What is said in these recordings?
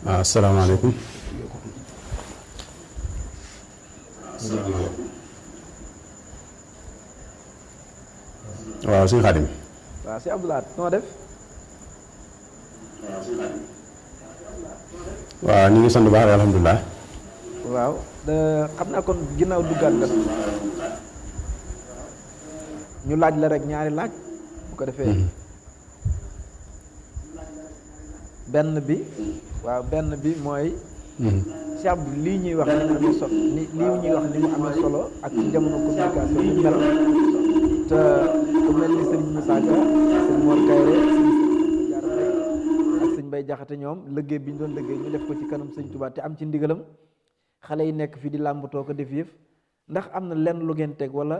asalaamaaleykum. waaw sëñ Xaadim. waaw si Abdoulaye noo def. waaw ñu ngi sant bu baax alhamdulilah. waaw xam naa kon ginnaaw duggaat nga ñu laaj la rek ñaari laaj bu ko defee. benn bi mooy. Cheikh Abdou lii ñuy wax ni mu amee solo lii ñuy wax ni mu amee solo ak ci jamono communication bi mel te ku mel ni sëñ Moussa Ka sëñ Mor Kayre ak sëñ Bay Jaxate ñoom liggéey bi ñu doon liggéey ñu def ko ci kanam sëñ Tuubaa te am ci ndigalam xale yi nekk fii di làmbatoo ko def yëf ndax am na lenn lu ngeen teg wala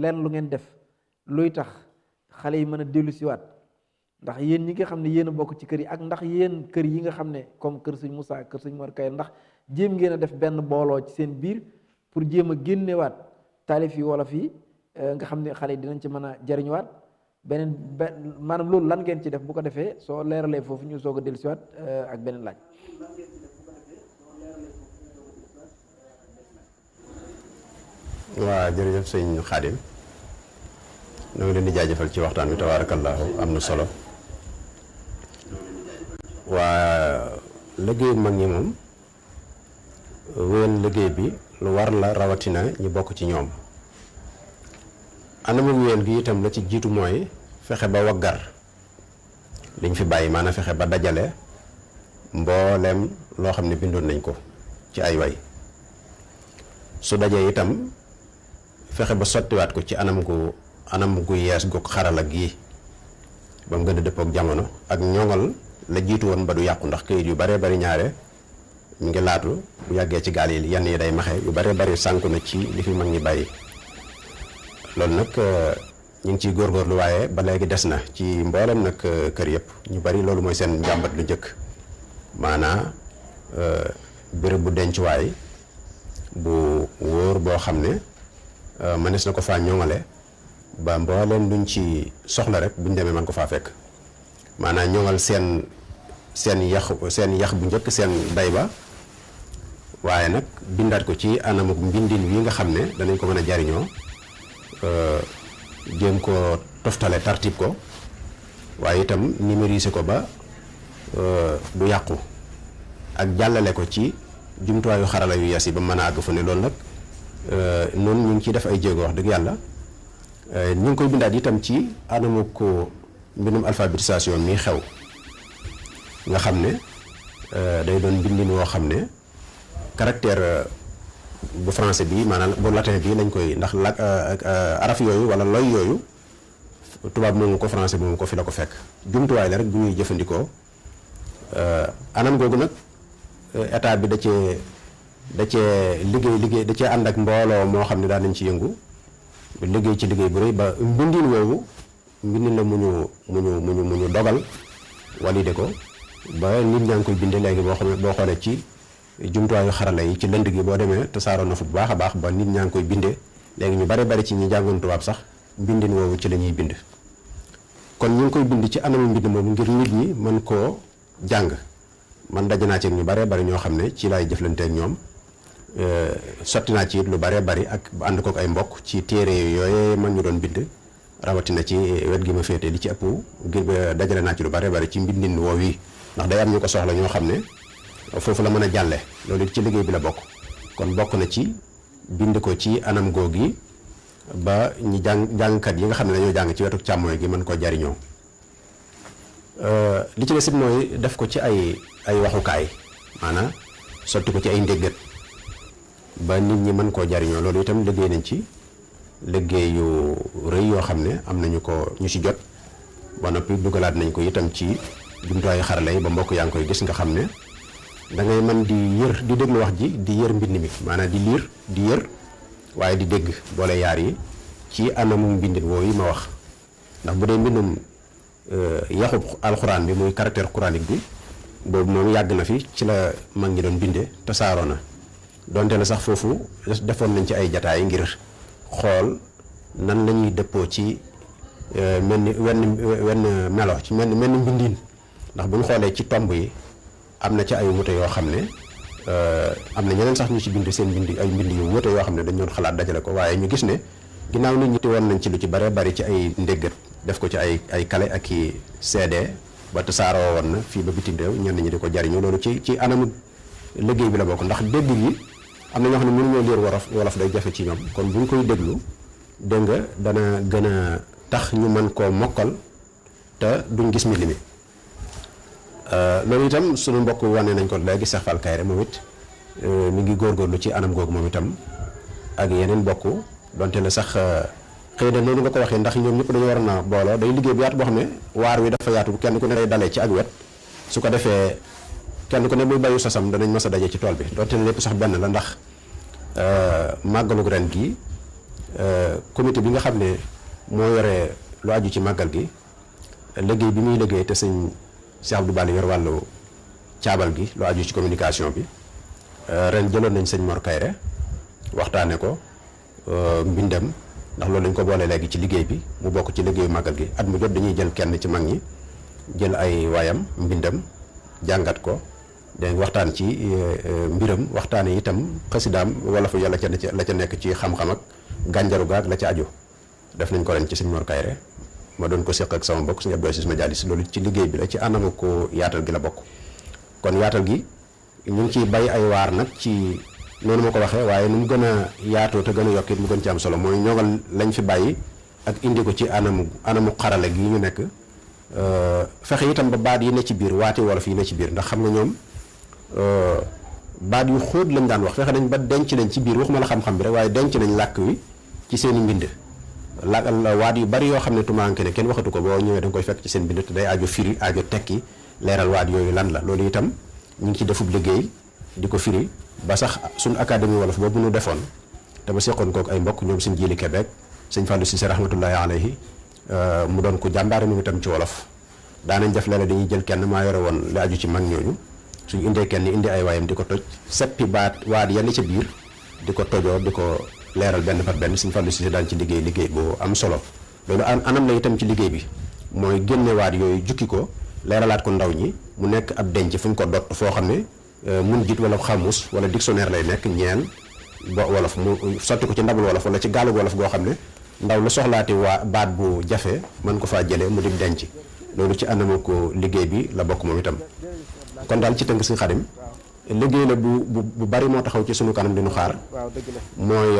lenn lu ngeen def luy tax xale yi mën a dellu siwaat ndax yéen ñi nga xam ne yéen a bokk ci kër yi ak ndax yéen kër yi nga xam ne comme kër sëñ Moussa kër sëñ Mor Kayre ndax jéem ngeen a def benn booloo ci seen biir pour jéem a génnewaat taalif yi wolof yi nga xam ne xale yi dinañ ci mën a jariñuwaat maanaam loolu lan ngeen ci def bu ko defee soo leeralee foofu ñu soog a dellu siwaat ak beneen laaj. waa jërëjëf sëñ Xaadim ñoo ngi leen di jaajëfal ci waxtaan wi tabaarakallaahu am na solo. waa liggéeyu mag ñi moom wéyal liggéey bi lu war la rawatina ñi bokk ci ñoom anamu wéyal gi itam la ci jiitu mooy fexe ba waggar liñ fi bàyyi maanaam fexe ba dajale mbooleem loo xam ne bindoon nañ ko ci ay way su dajee itam fexe ba sottiwaat ko ci anam gu yees gu xarala gii ba mu gën a dëppook jamono ak ñoŋal la jiitu woon ba du yàqu ndax këyit yu baree bari ñaare mu ngi laatu bu yàggee ci gaal yi yenn yi day maxe yu baree bari sànku na ci li fi mag ñi bàyyi loolu nag ñu ngi ciy góorgóorlu waaye ba léegi des na ci mboolem nag kër yëpp ñu bari loolu mooy seen njàmbat lu njëkk maanaa béréb bu dencuwaay bu wóor boo xam ne mënees na ko faa ñoŋale ba mbooleem luñ ci soxla rek buñ demee man ko faa fekk maanaam ñoŋal seen yax bu njëkk seen day ba waaye nag bindaat ko ci anamuk mbindin wi nga xam ne danañ ko mën a jariñoo jéem ko toftale tartib ko waaye itam numériser ko ba du yàqu ak jàllale ko ci jumtuwaayu xarala yu yees yi ba mën a àgg fu ne loolu nag noonu ñu ngi ciy def ay jéego wax dëgg yàlla ñu ngi koy bindaat itam ci anamuk mbindum alphabétisation mi xew nga xam ne day doon mbindin woo xam ne caractère bu français bi maanaam bu latin bi lañ koy ndax araf yooyu wala loy yooyu tubaab moomu ko français moomu ko fi la ko fekk jumtuwaay la rek bu ñuy jëfandikoo anam googu nag état bi da cee liggéey da cee ànd ak mbooloo moo xam ne daan nañ ci yëngu liggéey ci liggéey bu rëy ba mbindin woowu mbindin la mu ñu dogal walide ko ba nit ñaa ngi koy binde léegi boo xoolee ci jumtuwaayu xarala yi ci lënd gi boo demee te saaroo na fu bu baax a baax ba nit ñaa ngi koy binde léegi ñu bari ci ñi jàngoon tubaab sax mbindin woowu ci la ñuy bind kon ñu ngi koy bind ci anamu mbind moomu ngir nit ñi mën koo jàng man daje naa ci ñu bari ñoo xam ne ci laay jëflante ak ñoom sotti naa ci it lu bari ak ànd kook ay mbokk ci téere yooyu man ñu doon bind rawatina ci wet gi ma féete li ci ëpp ngir dajale naa ci lu bari ci mbindin woow yi ndax day am ñu ko soxla ñoo xam ne foofu la mën a jàlle loolu it ci liggéey bi la bokk kon bokk na ci bind ko ci anam googi ba ñi jàngkat yi nga xam ne dañoo jàng ci wetu càmmooy gi mën koo jariñoo li ci des it mooy def ko ci ay waxukaay maanaam sotti ko ci ay ndéggat ba nit ñi mën koo jariñoo loolu itam liggéey nañ ci liggéey yu rëy yoo xam ne am nañu ko ñu ci jot ba noppi dugalaat nañ ko itam ci jumtuwaayu xarala yi ba mbokk yaa ngi koy gis nga xam ne da ngay mën di yër di déglu wax ji di yër mbind mi maanaam di liir di yër waaye di dégg boole yaar yi ci anamu mbindin woowu yi ma wax ndax bu dee mbindum yaxub alxuraan bi muy caractère coranique bi boobu moom yàgg na fi ci la mag ñi doon binde tasaaroo na donte la sax foofu defoon nañ ci ay jataay ngir xool nan la ñuy dëppoo ci mel ni wenn melo ci mel ni mbindiin ndax bu ñu xoolee ci tomb yi am na ci ay wute yoo xam ne am na ñeneen sax ñu ci bind seen bind ay mbind yu wute yoo xam ne dañ doon xalaat dajale ko waaye ñu gis ne ginnaaw nit ñi te woon nañ ci lu ci bare bari ci ay ndéggat def ko ci ay kale ak i CD ba tasaaroo woon na fii ba bitim réew ñenn ñi di ko jariñu loolu ci anamu liggéey bi la bokk ndax dégg yi am na ñoo xam ne mënuñoo lire wolof day jafe ci ñoom kon bu ñu koy déglu dégg nga dana gën a tax ñu mën koo mokkal te duñ gis mbind mi loolu itam sunu mbokk wane nañ ko léegi Cheikh Fall Kayre moom it mi ngi góorgóorlu ci anam googu moom itam ak yeneen mbokk donte la sax xëy na noonu nga ko waxee ndax ñoom ñëpp dañu war a booloo day liggéey bu yaatu boo xam ne waar wi dafa yaatu kenn ku ne day dalee ci ak wet su ko defee kenn ku ne muy bayu sasam danañ mas a daje ci tool bi donte ne lépp sax benn la ndax màggalug ren gi comité bi nga xam ne moo yore lu aju ci màggal gi liggéey bi muy liggéey te sëñ Cheikh Abdou Bali yor wàllu caabal gi lu aju ci communication bi ren jëloon nañ sëñ Mor Kayre waxtaane ko mbindam ndax loolu dañ ko boole léegi ci liggéey bi mu bokk ci liggéeyu màggal gi at mu jot dañuy jël kenn ci mag ñi jël ay waayam mbindam jàngat ko dégg waxtaan ci mbiram waxtaane itam xasidaam wala fa yàlla la ca nekk ci xam-xam ak gànjaru gaag la ca aju def nañ ko ren ci sëñ Mor Kayre ma doon ko seq ak sama mbokk sëñ Abdou Aziz Madialis loolu ci liggéey bi la ci anamu ko yaatal gi la bokk kon yaatal gi ñu ngi ciy bay ay waar nag ci noonu ma ko waxee waaye nu mu gën a yaatoo te gën a yokkit mu gën ci am solo mooy ñoŋal lañ fi bàyyi ak indi ko ci anamu xarale gi ñu nekk fexe itam ba baat yi ne ci biir waati wolof yi ne ci biir ndax xam nga ñoom baat yu xóot lañ daan wax fexe nañ ba denc nañ ci biir waxuma la xam-xam bi rek waaye denc nañ làkk wi ci seen i mbind waat yu bari yoo xam ne tumaanke ne kenn waxatu ko boo ñëwee da nga koy fekk ci seen mbind te day aajo firi aajo tekki leeral waat yooyu lan la loolu itam ñu ngi ci defub liggéey di ko firi ba sax suñu académie wolof boobu nu defoon te ba seqoon kook ay mbokk ñoom sëñ Jili Québec sëñ Fallou Cissé rahmatullahi alayhi mu doon ko jàmbaare moom itam ci wolof daanañ def léeg dañuy jël kenn maa yore woon li aju ci mag ñooñu suñu indee kenn indi ay waayam di ko toj seppi waat yenn ca biir di ko tojoo di ko leeral benn par benn sëñ Fallou Cissé daan ci liggéey bu am solo loolu anam la itam ci liggéey bi mooy génne waat yooyu jukki ko leeralaat ko ndaw ñi mu nekk ab denc fu ñu ko dott foo xam ne mun jit wala xamus wala dictionnaire lay nekk ñeel ba wolof mu sotti ko ci ndabul wolof wala ci gaalug wolof goo xam ne ndaw lu soxlaati waa baat bu jafe mën ko faa jëlee mu di denc loolu ci anamu ko liggéey bi la bokk moom itam kon daal ci tënk si Xadim liggéey la bu bari moo taxaw ci sunu kanam di nu xaar mooy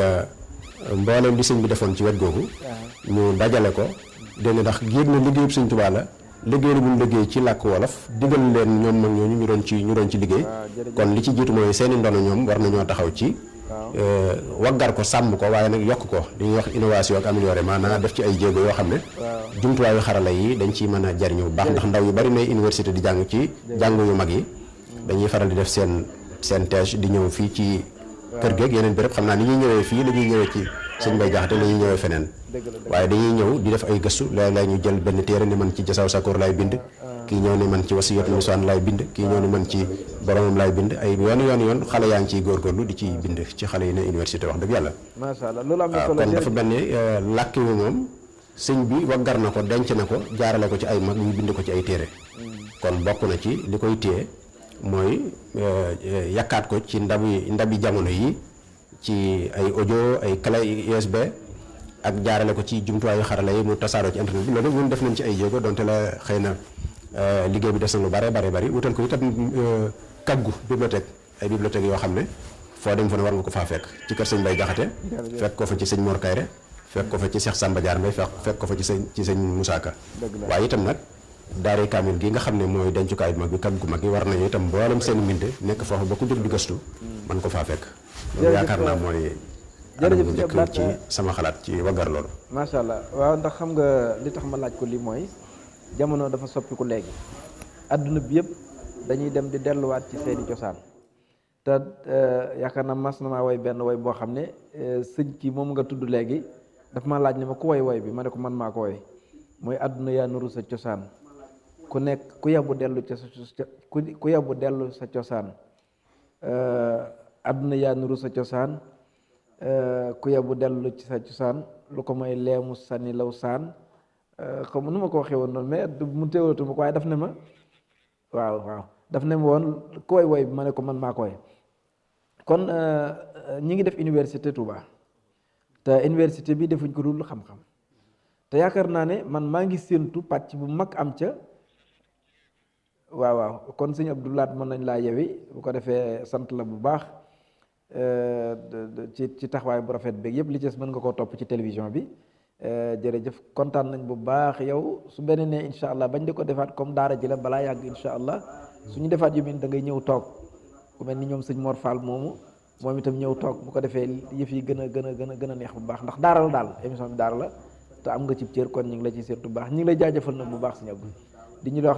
mboolem li sëñ bi defoon ci wet googu ñu dajale ko dégg ndax géej na liggéeyub sëñ Tuubaa la liggéey bu ñu liggéey ci làkk wolof digal leen ñoom mag ñooñu ñu doon ci liggéey kon li ci jiitu mooy seeni ndono ñoom war nañoo taxaw ci waggar ko sàmm ko waaye nag yokk ko li ñuy wax innovation ak amélioré maanaam def ci ay jéego yoo xam ne jumtuwaayu xarala yi dañ ciy mën a jariñu bu baax ndax ndaw yu bari nay université di jàng ci jàngu yu mag yi dañuy faral di def seen thèse di ñëw fii ci kër geeg yeneen béréb xam naa ni ñuy ñëwee fii la ñuy ñëwee ci sëñ Bay Jaxate la ñuy ñëwee feneen waaye dañuy ñëw di def ay gëstu léeg-léeg ñu jël benn téere ni man ci Jasaw Sakoor laay bind kii ñëw ni man ci Wasiyatul Misaan laay bind kii ñëw ni man ci boromam laay bind ay yoon xale yaa ngi ciy góorgóorlu di ci bind ci xale yi ne université wax dëgg yàlla macha Allah loolu am na solo kon dafa benn làkk wi moom sëñ bi waggar na ko denc na ko jaarale ko ci ay mag ñu bind ko ci ay téere kon bokk na ci li koy téye mooy yakkaat ko ci ndabi jamono yi ci ay audio ay clé USB ak jaarale ko ci jumtuwaayu xarala yi mu tasaaroo ci internet bi loolu ñun def nañ ci ay jéego donte la xëy na liggéey bi des na lu bari wutal ko itam kaggu bibliothèque ay bibliothèque yoo xam ne foo dem fa ne war nga ko faa fekk ci kër sëñ Bay Jaxate fekk ko fa ci sëñ Mor Kayre fekk ko fa ci Cheikh Samba Diar Mbay fekk ko fa ci sëñ Moussa Ka waaye itam nag daare kaamil gi nga xam ne mooy dencukaay bu mag bi kaggu mag yi war nañu itam mboolem seen mbind nekk foofu ba ku jóg di gëstu man ko faa fekk loolu yaakaar naa mooy jërëjëf njëkk ci sama xalaat ci waggar loolu macha Allah waaw ndax xam nga li tax ma laaj ko li mooy jamono dafa soppiku léegi adduna bi yëpp dañuy dem di delluwaat ci seeni cosaan te yaakaar naa mas na maa woy benn woy boo xam ne sëñ kii moom nga tudd léegi daf ma laaj ne ma ku woy bi ma ne ko man maa ko woy mooy adduna yaa nuru sa cosaan ku nekk ku yebbu dellu ca ku yebbu dellu sa cosaan adduna yaa nuru sa cosaan ku yebbu dellu ci sa cosaan lu ko mooy leemu sànni law saan xam nu ma ko waxee woon noonu mais mu teewatuma ko waaye daf ne ma waaw daf ne ma woon koy woy bi ma ne ko man maa koy kon ñi ngi def université Touba te université bi defuñ ko dul xam-xam te yaakaar naa ne man maa ngi séentu pàcc bu mag am ca waaw kon sëñ Abdou Lahad mën nañ laa yewi bu ko defee sant la bu baax ci taxawaay bu rafet beeg yëpp li ci des mën nga koo topp ci télévision bi jërëjëf kontaan nañ bu baax yow su beneen ne incha allah bañ di ko defaat comme daara ji la balaa yàgg incha allah suñu defaat yu mel da ngay ñëw toog ku mel ni ñoom sëñ Mor Fall moomu moom itam ñëw toog bu ko defee yëf yi gën a neex bu baax ndax daara la daal émission bi daara la te am nga ci cër kon ñu ngi la ci seet bu baax ñu ngi lay jaajëfal nag bu baax sëñ Abdou di ñu